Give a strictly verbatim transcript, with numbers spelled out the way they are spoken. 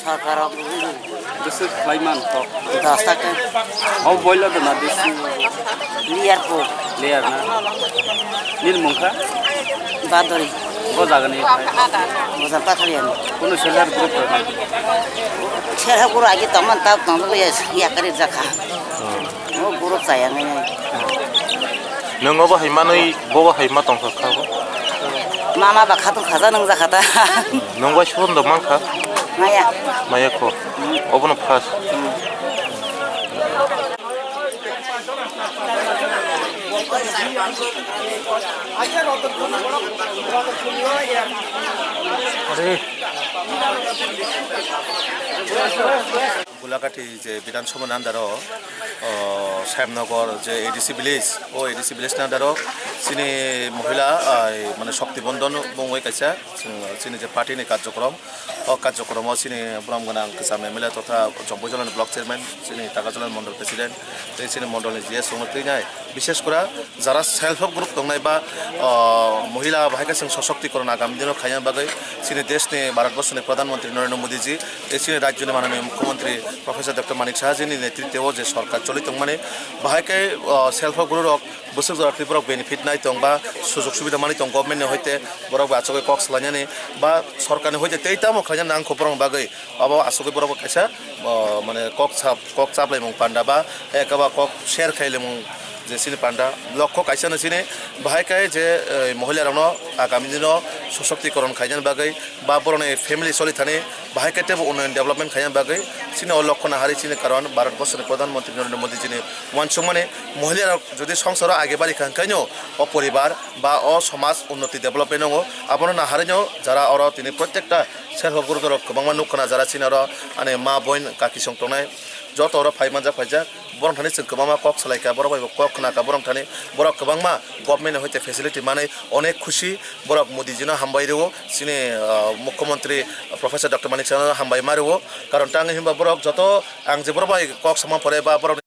Sorkar rok bisi khlai man kok. Dos taka. O boila do na bisi. Layer ko. Layer na. Nini mung kha? Badori. O jaga ni. Bojam pathari ani. Kuno self help group to na? Self help group agi tongman ta tong ya, ya kari jakha. O group chaya ngai ngai. Nwng obo hai manwi, bobo hai ma tongkha kha bo? Mama ba khatung khaja nung jakha ta. Nwng bai sondo mankha? Maya. Maya kho. Obono first. Are. Gulakati je Bidhan Sabha ni under o, o, Shyamnagar je A D C village, o A D C village ni under o chini mohila, ai, mane Shakti Bandhan mungwi kaisa, chini je party ni karjokrom, o karjokromo chini borom gwnang kwcham M L A totha Jompuijala ni block chairman, chini Takarjala ni mondol president, tei chini mondol ni G S rok no twi nai. Bishes kora jara self help group tongnai ba, o, mohila bahai khe chwng soshokti koron agami dino khaina bagwi chini desh ni Bharat Borso ni Pradhan Mantri Narendra Modi ji tei chini rajyo ni mananiya Mukhyamantri Professor Doctor Manik Saha ji ni netritwo je sorkar choli tongmani bahai khe, o, self help group rok bwswk jora twi borok benefit nai tong ba sujok subida mani tong government ni hoite borok bai achugwi kok salainani ba sorkar ni hoite tei tamo khlaina nang kho borok ni bagwi. Abo asugwi borok bo kaisa, o, mane kok sap, kok chaplaimung panda ba, eh, kaba kok share khailaimung je chini panda. Lokho kaisa no chini bahai khe je, eh, mohila rokno agami dino soshokti koron khainani bagwi ba borokni family choli thani bahai khe teibo unnayan development khaina bagwi chini o lokho nahari chini karon Bharat Borso ni Pradhan Mantri Narendra Modi jini uansukmani mohila rok jodi songsaro age bari kha hwnkhe no o poribar ba o somaj unnoti development wngo. Abono naharino jara oro tini protekta self help group rok kwbangma nuk khna jara chini oro ani ma boin kaki song tongnai joto oro phai manjak phaijak borok thani chwng kwbangma kok salai kha borok bai bo kok khna kha borok thani borok kwbangma government ni hoite facility manwi onek khusi borok Modi jino hambai rwo chini, ah, Mukhyamantri Professor Doctor Manik Saha no hambai ma rwo karon tang hinba borok joto ang je borok bai kok sama pore ba borok